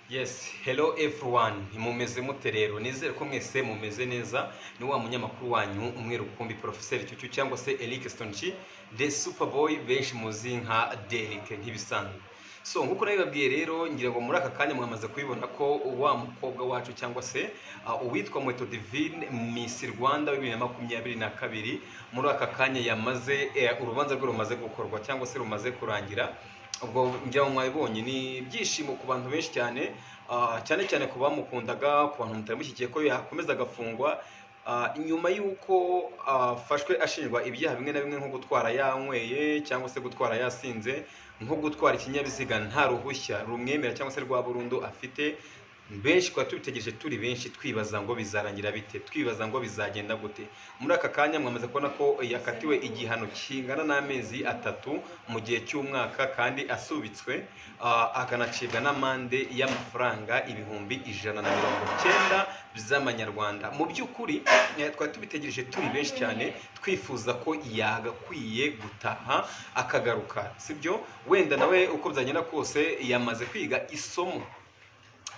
Yes, hello everyone. Mumeze mute rero? Nizere ko mwese mumeze neza. Ni wa munyamakuru wanyu umwe rukumbi, Professor Cyucyu cyangwa se Eric Stonchi, the Superboy benshi muzi nka Derek nk'ibisanzwe. So nkuko nabibabwiye rero, ngira ngo muri aka kanya mwamaze kubibona ko wa mukobwa wacu cyangwa se uwitwa Muheto Divine, Miss Rwanda 2022, muri aka kanya yamaze urubanza rwe rumaze gukorwa cyangwa se rumaze kurangira. Ubwo ngira ngo mwabibonye, ni ibyishimo ku bantu benshi cyane, cyane cyane ku bamukundaga, ku bantu mutari mushyigikiye ko yakomeza agafungwa nyuma y'uko afashwe ashinjwa ibyaha bimwe na bimwe, nko gutwara yanyweye cyangwa se gutwara yasinze, nko gutwara ikinyabiziga nta ruhushya rumwemera cyangwa se rwa burundu afite. Benshi twari tubitegereje turi benshi, twibaza ngo bizarangira bite, twibaza ngo bizagenda gute. Muri aka kanya mwamaze kubona ko yakatiwe igihano kingana n'amezi 3 mu gihe cy'umwaka, kandi asubitswe, akanacibwa n'amande y'amafaranga 190,000 by'amanyarwanda. Mu by'ukuri twari tubitegereje turi benshi cyane, twifuza ko yagakwiye gutaha akagaruka, sibyo? Wenda nawe uko byagenda kose yamaze kwiga isomo,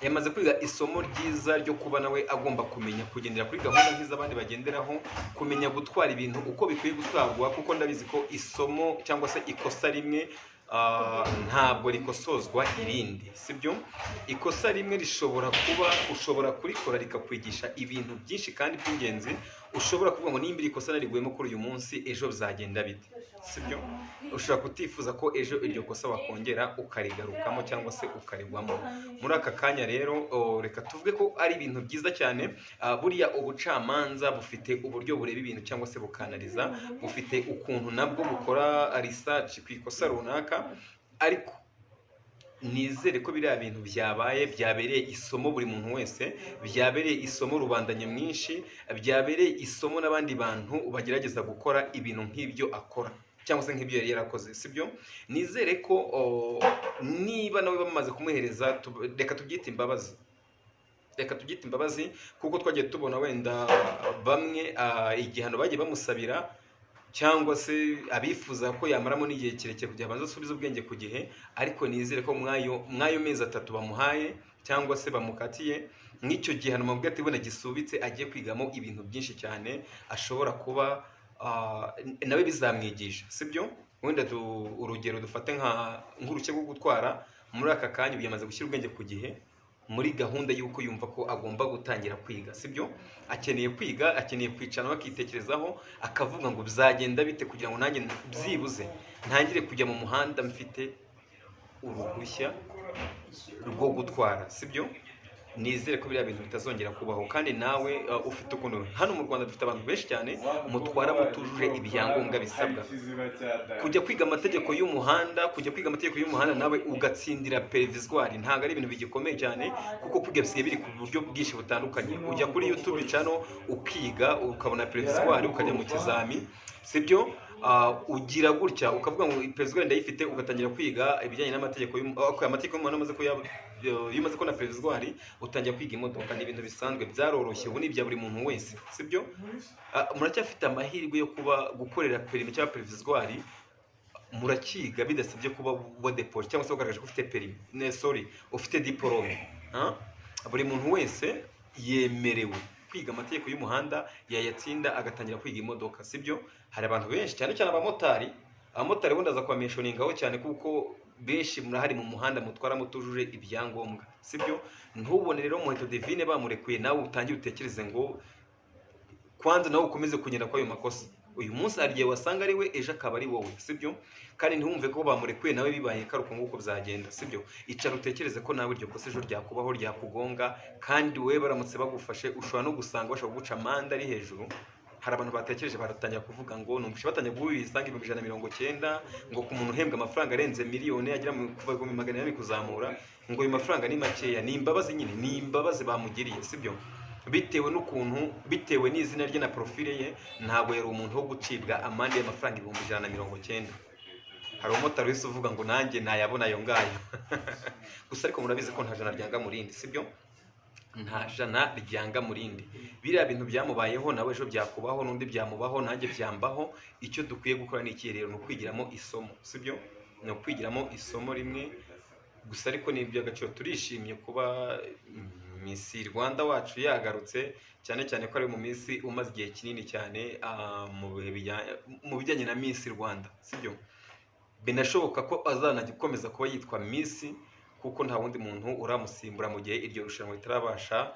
yamaze kwiga isomo ryiza ryo kuba nawe agomba kumenya kugendera kuri gahunda nk'iz'abandi bagenderaho, kumenya gutwara ibintu uko bikwiye gutwarwa, kuko ndabizi ko isomo cyangwa se ikosa rimwe ntabwo rikosozwa irindi, sibyo? Ikosa rimwe rishobora kuba, ushobora kurikora rikakwigisha ibintu byinshi kandi by'ingenzi. Ushobora kuvuga ngo nimba iri kosa nariguyemo kuri uyu munsi, ejo bizagenda bite, sibyo? Ushobora kutifuza ko ejo iryo kosa wakongera ukarigarukamo cyangwa se ukarigwamo. Muri aka kanya rero, reka tuvuge ko ari ibintu byiza cyane. Buriya ubucamanza bufite uburyo bureba ibintu cyangwa se bukanariza, bufite ukuntu nabwo bukora research ku ikosa runaka. Ariko nizere ko biriya bintu byabaye byabereye isomo buri muntu wese, byabereye isomo rubanda nyamwinshi, byabereye isomo n'abandi bantu bagerageza gukora ibintu nk'ibyo akora cyangwa se nk'ibyo yari yarakoze, sibyo? Nizere ko niba nawe bamaze kumuhereza, reka tubyite imbabazi, reka tubyite imbabazi, kuko twagiye tubona wenda bamwe igihano bagiye bamusabira cyangwa se abifuza ko yamaramo n'igihe kirekire kugira abanze asubize ubwenge ku gihe. Ariko nizere ko mwayo mezi 3 bamuhaye cyangwa se bamukatiye, nk'icyo gihano mubwo ati wenda gisubitse, agiye kwigamo ibintu byinshi cyane ashobora kuba nawe bizamwigisha, sibyo? Wenda urugero dufate nk'uruhushya rwo gutwara. Muri aka kanya ubu yamaze gushyira ubwenge ku gihe muri gahunda y'uko yumva ko agomba gutangira kwiga, sibyo? Akeneye kwiga, akeneye kwicara akitekerezaho, akavuga ngo bizagenda bite kugira ngo nanjye byibuze ntangire kujya mu muhanda mfite uruhushya rwo gutwara, sibyo? Nizere ko biriya bintu bitazongera kubaho. Kandi nawe ufite ukuntu hano mu Rwanda dufite abantu benshi cyane mutwara mutujuje ibyangombwa bisabwa. Kujya kwiga amategeko y'umuhanda, kujya kwiga amategeko y'umuhanda nawe ugatsindira provisoire, ntabwo ari ibintu bigikomeye cyane, kuko kwiga bisigaye biri ku buryo bwinshi butandukanye. Ujya kuri YouTube channel ukiga, ukabona provisoire, ukajya mu kizami, sibyo? Ugira gutya ukavuga ngo provisoire ndayifite, ugatangira kwiga ibijyanye n'amategeko amategeko y'umuhanda. Umaze kuya iyo umaze kubona provisoire utangira kwiga imodoka, ni ibintu bisanzwe, byaroroshye, ubu ni ibya buri muntu wese, sibyo? Muracyafite amahirwe yo kuba gukorera permis cyangwa provisoire, murakiga bidasabye kuba wadepoje cyangwa se wagaragaje ko ufite permis, ne, sorry, ufite diplôme. Buri muntu wese yemerewe kwiga amategeko y'umuhanda, yayatsinda agatangira kwiga imodoka, sibyo? Hari abantu benshi cyane cyane abamotari. Abamotari ubundi aza kubamentioningaho cyane, kuko benshi murahari mu muhanda mutwara mutujuje ibyangombwa, sibyo? Ntubone rero Muheto Divine bamurekuye, nawe utangire utekereze ngo kwanza nawe ukomeze kugenda kw'ayo makosa. Uyu munsi hari igihe wasanga ari we, ejo akaba ari wowe, sibyo? Kandi ntiwumve ko bamurekuye nawe bibaye ko ari uko nguko byagenda, sibyo? Icara utekereze ko nawe iryo kosa ejo ryakubaho, ryakugonga. Kandi wowe baramutse bagufashe, ushobora no gusanga bashobora kuguca amande ari hejuru. Hari abantu batekereje baratangira kuvuga ngo numvise batangiye kubibi 190,000, ngo ku muntu uhembwa amafaranga arenze miliyoni agera kuva ku 800 kuzamura, ngo ayo mafaranga ni makeya. Ni imbabazi nyine, ni imbabazi bamugiriye, sibyo? Bitewe n'ukuntu, bitewe n'izina rye na profile ye, ntabwo yari umuntu wo gucibwa amande y'amafaranga 190,000. Hari umumotari wese uvuga ngo nanjye nayabona ayo ngayo gusa. Ariko murabizi ko nta jana ryanga mu rindi, sibyo? Nta jana ryanga mu rindi. Biriya bintu byamubayeho, nawe ejo byakubaho, n'undi byamubaho, nanjye byambaho. Icyo dukwiye gukora ni iki rero? Ni ukwigiramo isomo, sibyo? Ni ukwigiramo isomo rimwe. Gusa ariko ni iby'agaciro, turishimye kuba Miss Rwanda wacu yagarutse, cyane cyane ko ari mu minsi umaze igihe kinini cyane mu bihe mu bijyanye na Miss Rwanda, sibyo? Binashoboka ko azanakomeza kuba yitwa Miss, kuko nta wundi muntu uramusimbura mu gihe iryo rushanwa ritarabasha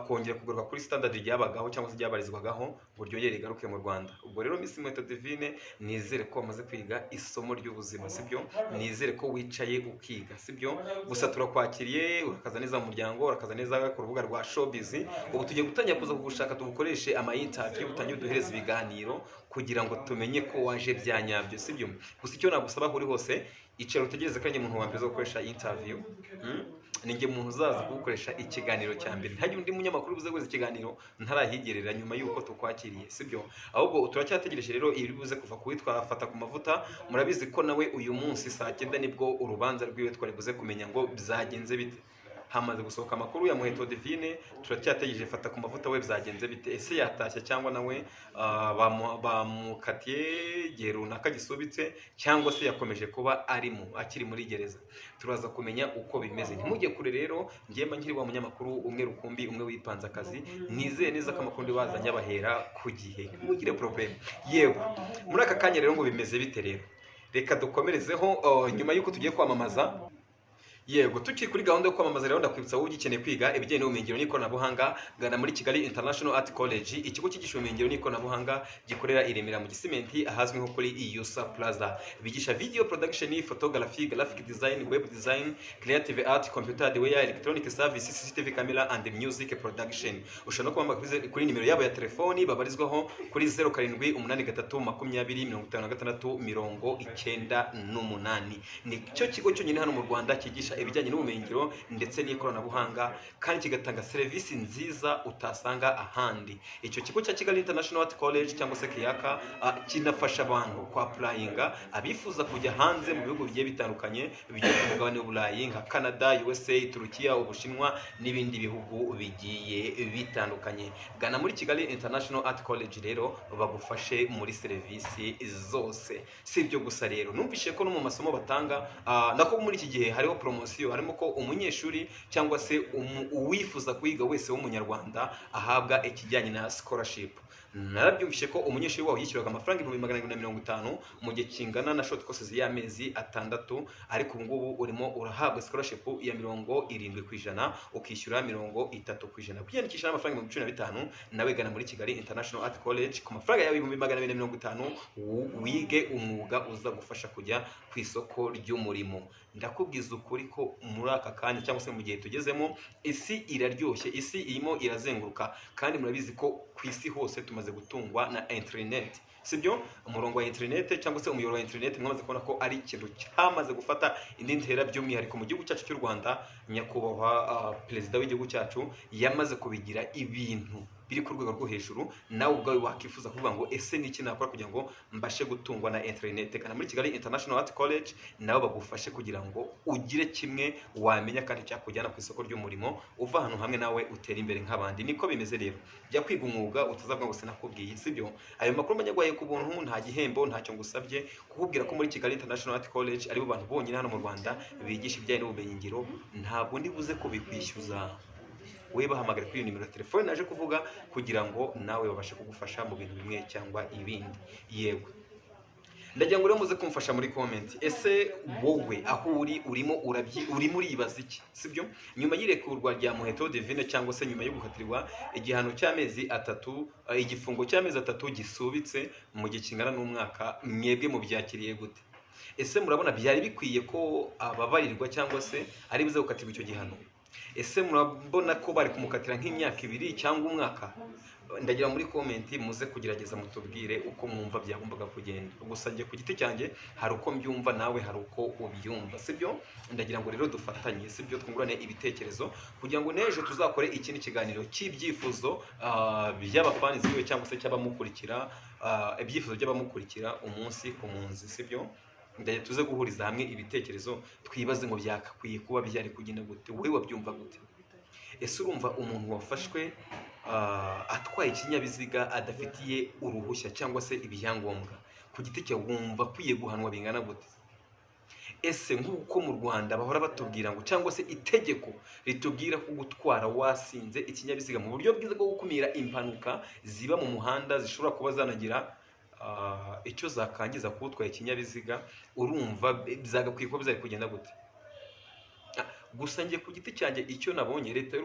kongera kugaruka kuri standard ryabagaho cyangwa se ryabarizwagaho ngo ryongere rigaruke mu Rwanda. Ubwo rero Miss Muheto Divine, nizere ko wamaze kwiga isomo ry'ubuzima, sibyo? Nizere ko wicaye ukiga, sibyo? Gusa turakwakiriye, urakaza neza mu muryango, urakaza neza ku rubuga rwa Showbiz. Ubu tugiye gutangira kuza kugushaka, tugukoreshe ama interview, utangire uduhereze ibiganiro kugira ngo tumenye ko waje bya nyabyo, sibyo? Gusa icyo nagusaba, aho uri hose, icara utegereze ko ari njye muntu wa mbere uza gukoresha interview. Ni njye muntu uzaza kugukoresha ikiganiro cya mbere. Ntihagire undi munyamakuru ubuze gukoza ikiganiro ntarahigerera nyuma y'uko tukwakiriye, sibyo? Ahubwo turacyategereje rero ibiri buze kuva ku witwa Fata ku Mavuta. Murabizi ko nawe uyu munsi saa 9 nibwo urubanza rwiwe twari buze kumenya ngo byagenze bite. Hamaze gusohoka amakuru ya Muheto Divine, turacyategereje Fata ku Mavuta we byagenze bite? Ese yatashye cyangwa nawe bamukatiye igihe runaka gisubitse, cyangwa se yakomeje kuba arimo akiri muri gereza? Turaza kumenya uko bimeze. Ntimujye kure rero, njye mba nkiri wa munyamakuru umwe rukumbi, umwe wipanze akazi. Nizeye neza ko amakuru bazanye abahera ku gihe, ntimugire problem. Yego, muri aka kanya rero ngo bimeze bite rero? Reka dukomerezeho nyuma y'uko tugiye kwamamaza. Yego, tukiri kuri gahunda yo kwamamaza rero, ndakwibutsa wowe ugikeneye kwiga ibijyanye n'ubumenyingiro n'ikoranabuhanga, gana muri Kigali International Art College, ikigo cyigisha ubumenyingiro n'ikoranabuhanga gikorera i Remera mu Gisimenti, ahazwi nko kuri Iyusa Plaza. Bigisha video production, photography, graphic design, web design, creative art, computer hardware, electronic service, CCTV camera and music production. Ushobora no kubahamagara kuri nimero yabo ya telefoni babarizwaho kuri 0783 20 56 98. Ni cyo kigo cyonyine hano mu Rwanda cyigisha ibijyanye n'ubumenyingiro ndetse n'ikoranabuhanga, kandi kigatanga serivisi nziza utasanga ahandi. Icyo kigo cya Kigali International Art College cyangwa se KIAC kinafasha abantu kwa-applyinga, abifuza kujya hanze mu bihugu bigiye bitandukanye byo ku mugabane w'Uburayi nka Canada, USA, Turukiya, Ubushinwa n'ibindi bihugu bigiye bitandukanye. Gana muri Kigali International Art College rero bagufashe muri serivisi zose. Si ibyo gusa rero, numvise ko no mu masomo batanga, nako muri iki gihe hariho poromosiyo, harimo ko umunyeshuri cyangwa se uwifuza kwiga wese w'umunyarwanda ahabwa ikijyanye na scholarship. Narabyumvise ko umunyeshuri wawe yishyuraga amafaranga 750,000 mu gihe kingana na short courses y'amezi 6, ariko ubu ngubu urimo urahabwa scholarship ya 70%, ukishyura 30%. Kwiyandikisha n'amafaranga 15,000. Nawe gana muri Kigali International Art College ku mafaranga yawe 250,000, wige umwuga uza gufasha kujya ku isoko ry'umurimo. Ndakubwiza ukuri ko muri aka kanya cyangwa se mu gihe tugezemo, isi iraryoshye, isi irimo irazenguruka, kandi murabizi ko ku isi hose tumaze gutungwa na internet, sibyo? Umurongo wa internet cyangwa se umuyoboro wa internet mwamaze kubona ko ari ikintu cyamaze gufata indi ntera, by'umwihariko mu gihugu cyacu cy'u Rwanda. Nyakubahwa perezida w'igihugu cyacu yamaze kubigira ibintu biri ku rwego rwo hejuru. Nawe ubwawe wakifuza kuvuga ngo ese ni iki nakora kugira ngo mbashe gutungwa na internet? Gana muri Kigali International Art College nabo bagufashe kugira ngo ugire kimwe wamenya kandi cyakujyana ku isoko ry'umurimo, uva ahantu hamwe nawe utera imbere nk'abandi. Niko bimeze rero, jya kwiga umwuga utazavuga ngo sinakubwiye, sibyo? Ayo makuru mbanyaguhaye ku buntu, nta gihembo, ntacyo ngusabye, kukubwira ko muri Kigali International Art College aribo bantu bonyine hano mu Rwanda bigisha ibijyanye n'ubumenyingiro. Ntabwo ndi buze kubikwishyuza. We bahamagara kuri iyo nimero ya telefone naje kuvuga kugira ngo nawe babashe kugufasha mu bintu bimwe cyangwa ibindi. Yego, ndagira ngo rero muze kumfasha muri comment. Ese wowe aho uri urimo urabyi urimo uribaza iki, sibyo? Nyuma y'irekurwa rya Muheto Divine cyangwa se nyuma yo gukatirwa igihano cy'amezi 3, igifungo cy'amezi 3 gisubitse mu gihe kingana n'umwaka, mwebwe mubyakiriye gute? Ese murabona byari bikwiye ko ababarirwa cyangwa se ari buze gukatirwa icyo gihano? Ese murabona ko bari kumukatira nk'imyaka 2 cyangwa umwaka? Ndagira muri comment muze kugerageza mutubwire uko mwumva byagombaga kugenda. Gusa njye ku giti cyanjye hari uko mbyumva, nawe hari uko ubyumva, sibyo? Ndagira ngo rero dufatanye, sibyo, twungurane ibitekerezo kugira ngo n'ejo tuzakore ikindi kiganiro cy'ibyifuzo by'abafani ziwe cyangwa se cy'abamukurikira, ibyifuzo by'abamukurikira umunsi ku munsi, sibyo? Ndagira tuze guhuriza hamwe ibitekerezo, twibaze ngo byakakwiye kuba byari kugenda gute? Wowe wabyumva gute? Ese urumva umuntu wafashwe atwaye ikinyabiziga adafitiye uruhushya cyangwa se ibyangombwa, ku giti cye wumva akwiye guhanwa bingana gute? Ese nk'uko mu Rwanda bahora batubwira ngo, cyangwa se itegeko ritubwira ko gutwara wasinze ikinyabiziga mu buryo bwiza bwo gukumira impanuka ziba mu muhanda zishobora kuba zanagira icyo zakangiza kuba utwaye ikinyabiziga, urumva byagakwiye kuba byari kugenda gute? Gusa njye ku giti cyanjye icyo nabonye, leta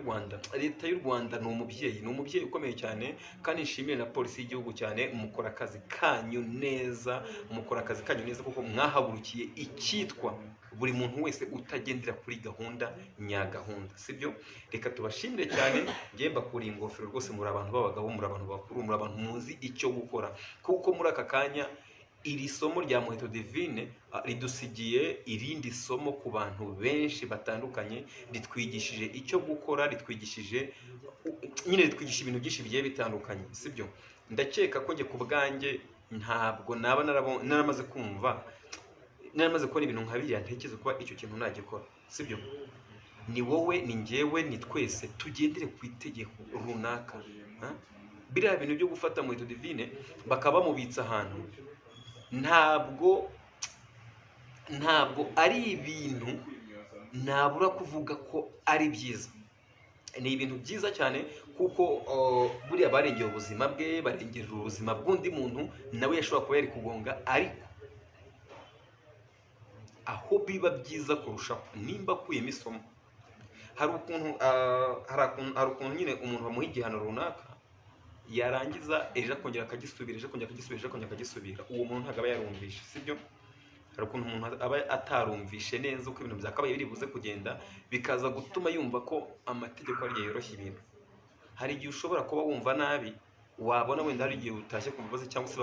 y'u Rwanda ni umubyeyi ukomeye cyane, kandi nshimire na polisi y'igihugu cyane. Mukora akazi kanyu neza, mukora akazi kanyu neza, kuko mwahagurukiye icyitwa buri muntu wese utagendera kuri gahunda nyagahunda, sibyo? Reka tubashimire cyane. Njye mbakuriye ingofero rwose. Muri abantu b'abagabo, muri abantu bakuru, muri abantu muzi icyo gukora, kuko muri aka kanya iri somo rya Muheto Divine ridusigiye irindi somo ku bantu benshi batandukanye. Ritwigishije icyo gukora, ritwigishije nyine, ritwigisha ibintu byinshi bigiye bitandukanye, sibyo? Ndakeka ko njye ku bwanjye ntabwo naba naramaze kumva, naramaze kubona ibintu nka biriya, ntekereza kuba icyo kintu nagikora, sibyo? Ni wowe, ni njyewe, ni twese, tugendere ku itegeko runaka. Biriya bintu byo gufata Muheto Divine bakaba bamubitse ahantu, ntabwo ari ibintu nabura kuvuga ko ari byiza. Ni ibintu byiza cyane, kuko buriya barengera ubuzima bwe, barengera ubuzima bw'undi muntu nawe yashobora kuba yari kugonga. Ariko aho biba byiza kurushaho, nimba akuyemo isomo, hari ukuntu nyine umuntu bamuha igihano runaka, yarangiza ejo akongera akagisubira, ejo akongera akagisubira, ejo akongera akagisubira. Uwo muntu ntabwo aba yarumvishe, sibyo? Hari ukuntu umuntu aba atarumvishe neza uko ibintu byakabaye biri buze kugenda, bikaza gutuma yumva ko amategeko ariyo yoroshya ibintu. Hari igihe ushobora kuba wumva nabi, wabona wenda hari igihe utashye ku mbabazi cyangwa se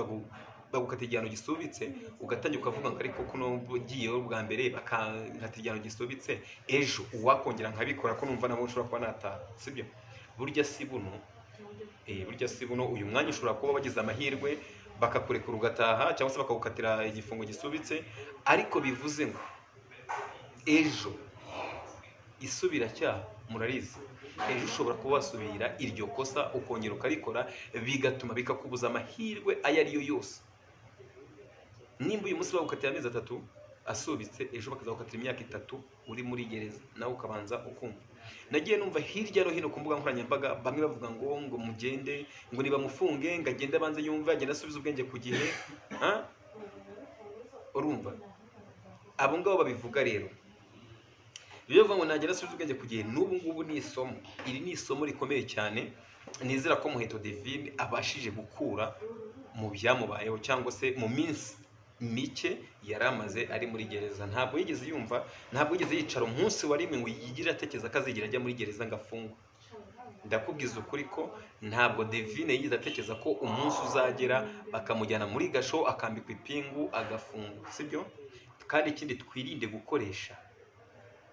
bagukata igihano gisubitse, ugatangira ukavuga ngo: "Ariko kuno ugiyeho bwa mbere bakankata igihano gisubitse, ejo uwakongera nkabikora ko numva nabo nshobora kuba nataha," sibyo? Burya si buno, burya si buno. Uyu mwanya ushobora kuba wagize amahirwe bakakurekura ugataha, cyangwa se bakagukatira igifungo gisubitse, ariko bivuze ngo ejo isubiracyaha murarizi, ejo ushobora kuba wasubira iryo kosa ukongera ukarikora, bigatuma bikakubuza amahirwe ayo ari yo yose. Nimba uyu munsi bagukatira amezi 3 asubitse, ejo bakazagukatira imyaka 3 uri muri gereza, nawe ukabanza ukumva. Nagiye numva hirya no hino ku mbuga nkoranyambaga bamwe bavuga ngo mugende, ngo nibamufunge, ngo agende abanze yumve, agende asubize ubwenge ku gihe. Ha? Urumva abo ngabo babivuga rero, iyo bavuga ngo nagenda asubize ubwenge ku gihe, n'ubu ngubu ni isomo, iri ni isomo rikomeye cyane. Nizera ko Muheto Divine abashije gukura mu byamubayeho, cyangwa se mu minsi mike yari amaze ari muri gereza. Ntabwo yigeze yumva, ntabwo yigeze yicara umunsi wa rimwe ngo yigire atekereza ko azigera ajya muri gereza ngo afungwe. Ndakubwiza ukuri ko ntabwo Divine yigeze atekereza ko umunsi uzagera bakamujyana muri gasho, akambikwa ipingu, agafungwa, sibyo? Kandi ikindi, twirinde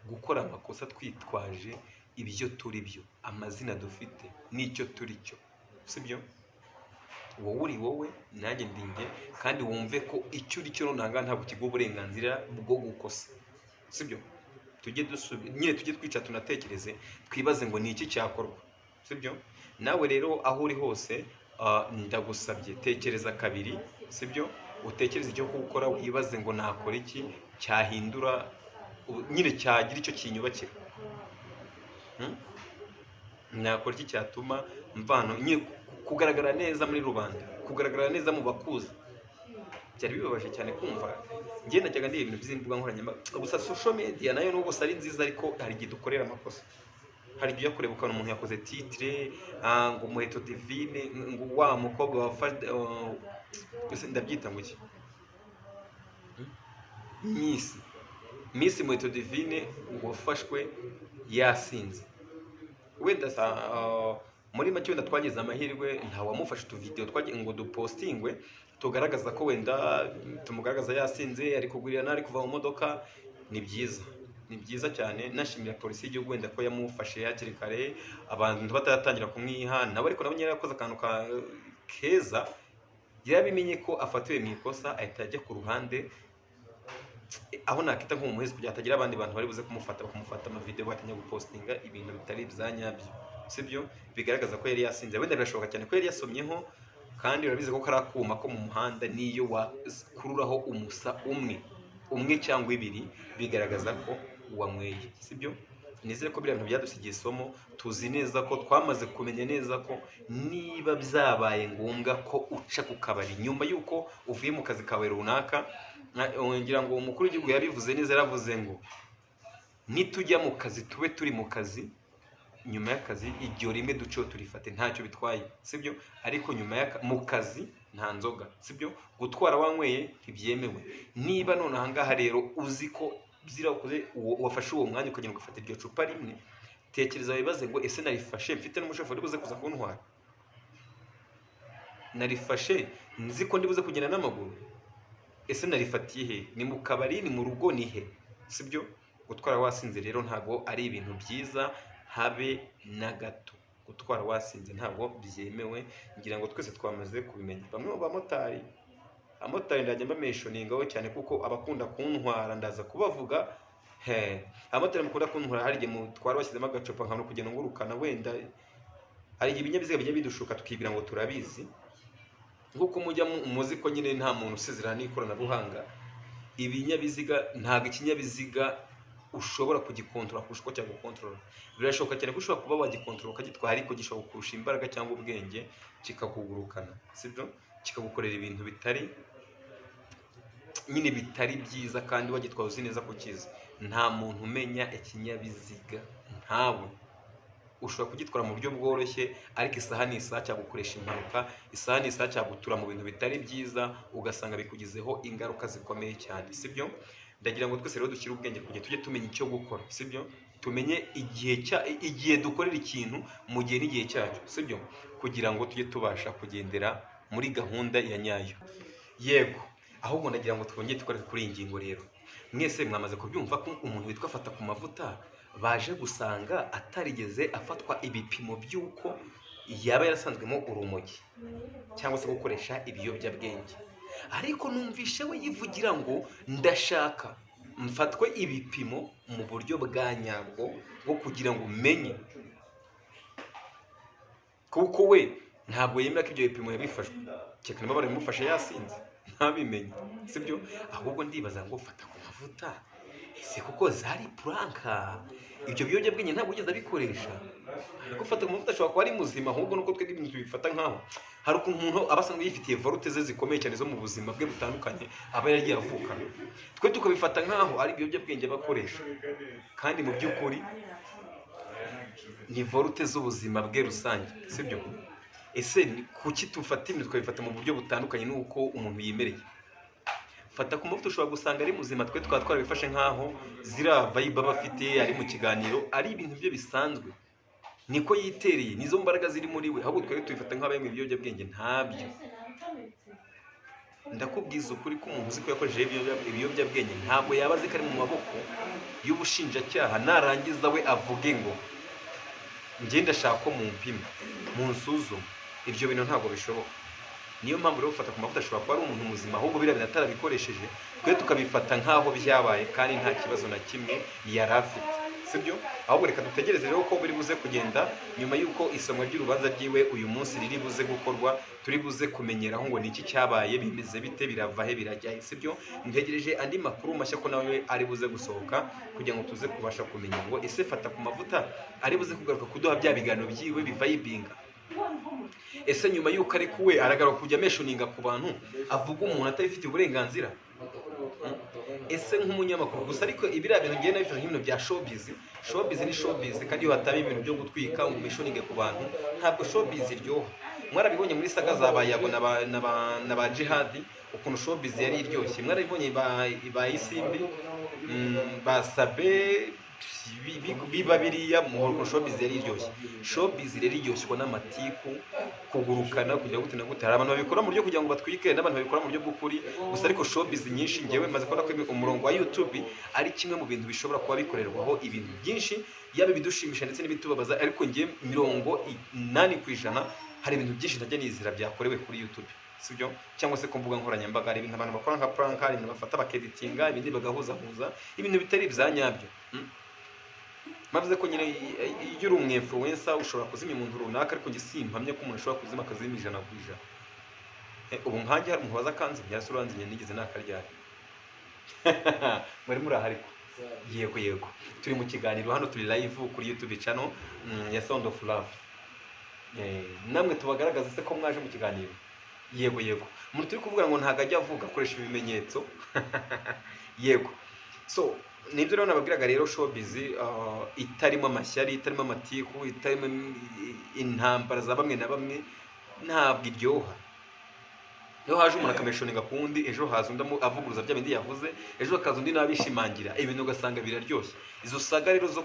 gukora amakosa twitwaje ibyo turi byo, amazina dufite n'icyo turi cyo, sibyo? Wowe uri wowe, nanjye ndi njye, kandi wumve ko icyo uri cyo nonaha ntabwo kiguha uburenganzira bwo gukosa, sibyo? Tujye dusubi nyine, tujye twicara tunatekereze, twibaze ngo ni iki cyakorwa, sibyo? Nawe rero aho uri hose, ndagusabye, tekereza kabiri, sibyo? Utekereze icyo gukora, wibaze ngo nakora iki cyahindura nyine cyagira icyo kinyubakira. Nakora iki cyatuma mvano nyine kugaragara neza muri rubanda, kugaragara neza mu bakuzi? Byari bibabaje cyane kumva. Njye najyaga ndeba ibintu by'imbuga nkoranyambaga gusa. Social media nayo nubwo ari nziza, ariko hari igihe dukorera amakosa. Hari igihe ujya kureba ukabona umuntu yakoze titre ngo Muheto Divine, ngo wa mukobwa wafashe, ese ndabyita ngo iki? Miss Muheto Divine wafashwe yasinze. Wenda muri make wenda twagize amahirwe ntawamufashe utuvidewo twagiye ngo dupostingwe tugaragaza ko wenda tumugaragaza yasinze, ari kugurirana, ari kuva mu modoka. Ni byiza, ni byiza cyane. Nashimira polisi y'igihugu wenda ko yamufashe hakiri kare abantu bataratangira kumwiha nawe. Ariko nawe nyine yarakoze akantu keza, yarabimenye ko afatiwe mu ikosa, ahita ajya ku ruhande aho nakita nko mu muhezo, kugira hatagira abandi bantu bari buze kumufata, bakamufata amavideo, batangira gupostinga ibintu bitari ibya nyabyo, sibyo? Bigaragaza ko yari yasinze. Wenda birashoboka cyane ko yari yasomyeho, kandi urabizi ko kari akuma ko mu muhanda, niyo wakururaho umusa umwe. umwe cyangwa ibiri, bigaragaza ko wanyweye, sibyo? Nizere ko biriya bintu byadusigiye isomo. Tuzi neza ko twamaze kumenya neza ko niba byabaye ngombwa ko uca ku kabari nyuma y'uko uvuye mu kazi kawe runaka, ngira ngo umukuru w'igihugu yabivuze neza, yaravuze ngo nitujya mu kazi tube turi mu kazi, nyuma y'akazi iryo rimwe duceho turifate ntacyo bitwaye, sibyo? Ariko nyuma mu kazi nta nzoga, sibyo? Gutwara wanyweye ntibyemewe. Niba none aha ngaha rero uzi ko byirakoze wafashe uwo mwanya ukagenda ugafata iryo cupa rimwe, tekereza wibaze ngo ese narifashe mfite n'umushoferi buze kuza kuntwara, narifashe nzi ko ndibuze kugenda n'amaguru, ese narifatiye he? Ni mu kabari, ni mu rugo, ni he? Sibyo? Gutwara wasinze rero ntabwo ari ibintu byiza habe na gato. Gutwara wasinze ntabwo byemewe, ngira ngo twese twamaze kubimenya. Bamwe mu bamotari, abamotari ndajya mbameshoningaho cyane kuko abakunda kuntwara ndaza kubavuga. He, abamotari mukunda kuntwara, hari igihe mutwara bashyizemo agacupa nkabona kugenda ngurukana, wenda hari igihe ibinyabiziga bijya bidushuka tukibwira ngo turabizi, nk'uko mujya muzi ko nyine nta muntu usezerana n'ikoranabuhanga. Ibinyabiziga, ntabwo ikinyabiziga ushobora kugikontorora kurusha uko cyagukontorora. Birashoboka cyane ko ushobora kuba wagikontorora ukagitwara, ariko gishobora kukurusha imbaraga cyangwa ubwenge kikakugurukana, sibyo? Kikagukorera ibintu bitari nyine bitari byiza, kandi wagitwaye uzi neza ko ukizi. Nta muntu umenya ikinyabiziga ntawe. Ushobora kugitwara mu buryo bworoshye, ariko isaha n'isaha cyagukoresha impanuka, isaha n'isaha cyagutura mu bintu bitari byiza, ugasanga bikugizeho ingaruka zikomeye cyane, sibyo? Ndagira ngo twese rero dushyire ubwenge kugira tujye tumenya icyo gukora, sibyo? Tumenye igihe dukorera ikintu mu gihe n'igihe cyacyo, sibyo? Kugira ngo tujye tubasha kugendera muri gahunda ya nyayo. Yego, ahubwo ndagira ngo twongere tugaruke kuri iyi ngingo rero. Mwese mwamaze kubyumva ko umuntu witwa Fatakumavuta baje gusanga atarigeze afatwa ibipimo by'uko yaba yarasanzwemo urumogi cyangwa se gukoresha ibiyobyabwenge. Ariko numvishe we yivugira ngo ndashaka mfatwe ibipimo mu buryo bwa nyabwo bwo kugira ngo umenye, kuko we ntabwo yemera ko ibyo bipimo yabifashwe, kereka niba barabimufashe yasinze ntabimenye, sibyo? Ahubwo ndibaza ngo Fatakumavuta ese kuko zari puranka, ibyo biyobyabwenge ntabwo wigeze abikoresha? Ariko Fatakumavuta ashobora kuba ari muzima, ahubwo nuko twebwe ibintu tubifata nkaho hari ukuntu umuntu aba asanzwe yifitiye volute ze zikomeye cyane zo mu buzima bwe butandukanye aba yaragiye avukana, twe tukabifata nkaho ari ibiyobyabwenge aba akoresha, kandi mu by'ukuri ni volute z'ubuzima bwe rusange, sibyo? Ese kuki tufata ibintu tukabifata mu buryo butandukanye n'uko umuntu yimereye? Fatakumavuta ushobora gusanga ari muzima, twe twaba twarabifashe nkaho ziriya vibe aba afite ari mu kiganiro ari ibintu bye bisanzwe, niko yitereye, nizo mbaraga ziri muri we, ahubwo twebwe tubifata nk'abayanywa ibiyobyabwenge. Ntabyo, ndakubwiza ukuri ko umuntu uzi ko yakoresheje ibiyobyabwenge ntabwo yaba azi ko ari mu maboko y'ubushinjacyaha, narangiza we avuge ngo njye ndashaka ko mumpima munsuzume, ibyo bintu ntabwo bishoboka. Niyo mpamvu rero Fatakumavuta ashobora kuba ari umuntu muzima, ahubwo biriya bintu atarabikoresheje twe tukabifata nk'aho byabaye kandi nta kibazo na kimwe yari afite, sibyo? Ahubwo reka dutegereze rero ko biri buze kugenda nyuma y'uko isomwa ry'urubanza ryiwe uyu munsi riri buze gukorwa, turi buze kumenyeraho ngo ni iki cyabaye, bimeze bite, birava he, birajya he, sibyo? Ntegereje andi makuru mashya ko nawe ari buze gusohoka kugira ngo tuze kubasha kumenya ngo ese Fatakumavuta ari buze kugaruka kuduha bya biganiro byiwe bivayibinga. Ese nyuma y'uko ari kuwe aragaruka kujya ameshoninga ku bantu avuga umuntu atabifitiye uburenganzira? Ese nk'umunyamakuru gusa, ariko ibiriya bintu ngiye nabifata nk'ibintu bya showbiz. Showbiz ni showbiz, kandi iyo hataba ibintu byo gutwika ngo umeshoninge ku bantu ntabwo showbiz iryoha. Mwarabibonye muri saga za ba Yago na ba Jihadi ukuntu showbiz yari iryoshye, mwarabibonye ba Isimbi, ba Sabe, biba biriya mu showbiz yari iryoshye. Showbiz rero iryoshye n'amatiku, kugurukana, kujya gute na gute. Hari abantu babikora mu buryo kugira ngo batwike, n'abantu babikora mu buryo bw'ukuri gusa, ariko showbiz nyinshi ngewe maze kubona ko umurongo wa YouTube ari kimwe mu bintu bishobora kuba bikorerwaho ibintu byinshi, yaba ibidushimisha ndetse n'ibitubabaza, ariko ngewe 80% hari ibintu byinshi ntajya nizera byakorewe kuri YouTube, sibyo? Cyangwa se ku mbuga nkoranyambaga hari ibintu abantu bakora nka prank, hari ibintu bafata bakeditinga, ibindi bagahuzahuza, ibintu bitari ibya nyabyo. Mavuze ko nyine iyo uri umwinfluencer ushobora kuzimya umuntu runaka, ariko njye simpamye ko umuntu ashobora kuzima akazimya 100%. Ubu nkanjye hari umuntu waza akanzimya, yasuranzinye nigeze nakaryari. Mwari muri aha ariko? Yego, turi mu kiganiro hano, turi live kuri YouTube channel ya Sound of Love. Namwe tubagaragaza se ko mwaje mu kiganiro? Yego, umuntu turi kuvuga ngo ntabwo ajya avuga, akoresha ibimenyetso. Yego, so nibyo rero nababwiraga rero, showbiz itarimo amashyari, itarimo amatiku, itarimo intambara za bamwe na bamwe, ntabwo iryoha. Iyo haje umuntu akameshoninga ku wundi, ejo haza undi avuguruza bya bindi yavuze, ejo hakaza undi nawe abishimangira, ibintu ugasanga biraryoshye. Izo saga rero zo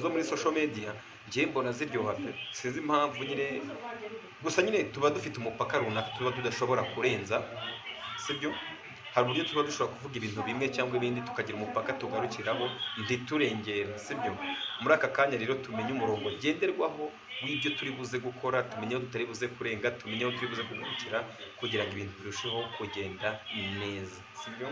muri social media, njye mbona ziryoha pe. Sinzi impamvu nyine, gusa nyine tuba dufite umupaka runaka tuba tudashobora kurenza, sibyo? Hari uburyo tuba dushobora kuvuga ibintu bimwe cyangwa ibindi, tukagira umupaka tugarukiraho, ntiturengere, sibyo? Muri aka kanya rero tumenye umurongo ngenderwaho w'ibyo turi buze gukora, tumenye aho tutari buze kurenga, tumenye aho turi buze kugarukira, kugira ngo ibintu birusheho kugenda neza, sibyo?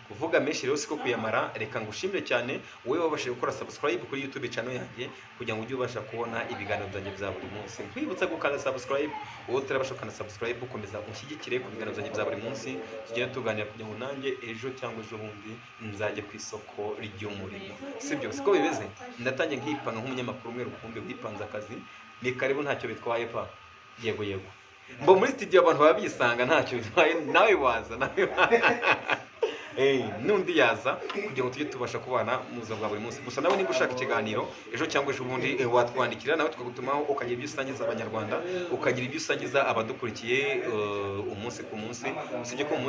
Kuvuga menshi rero siko kuyamara. Reka ngushimire cyane wowe wabashije gukora subscribe kuri YouTube channel yanjye, kugira ngo ujye ubasha kubona ibiganiro byanjye bya buri munsi. Nkwibutsa gukanda subscribe. Wowe utarabasha gukanda subscribe, ukomeza unshyigikire ku biganiro byanjye bya buri munsi, tugende tuganira, kugira ngo nanjye ejo cyangwa ejo bundi nzajye ku isoko ry'umurimo, sibyo? Siko bimeze. Ndatangiye nkipanga nk'umunyamakuru umwe rukumbi wipanze akazi. Ni karibu, ntacyo bitwaye pa. Yego, mbo muri studio abantu baba bisanga, ntacyo bitwaye, nawe waza, nawe n'undi yaza, kugira ngo tujye tubasha kubana mu buzima bwa buri munsi. Gusa nawe niba ushaka ikiganiro ejo cyangwa ejo bundi, watwandikira nawe tukagutumaho, ukagira ibyo usangiza Abanyarwanda, ukagira ibyo usangiza abadukurikiye umunsi ku munsi. Usibye ko mu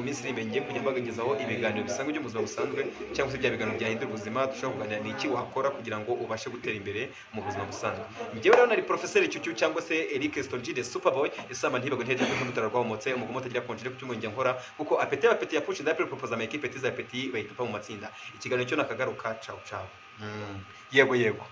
minsi iri imbere ngiye kujya mbagezaho ibiganiro bisanzwe byo mu buzima busanzwe, cyangwa se bya biganiro byahindura ubuzima. Dushobora kuganira ni iki wakora kugira ngo ubashe gutera imbere mu buzima busanzwe. Njyewe rero nari Professeur Cyucyu cyangwa se Eric Stonjide Superboy, isamba ntibagwe ntege nk'umutara rwahomotse, umugomo utagira konjire ku cyumweru njya nkora kuko apete apete ya push ndapre proposa ama équipe tiza apeti bayitupa mu matsinda. Ikiganiro cyo nakagaruka. Ciao ciao. Yego.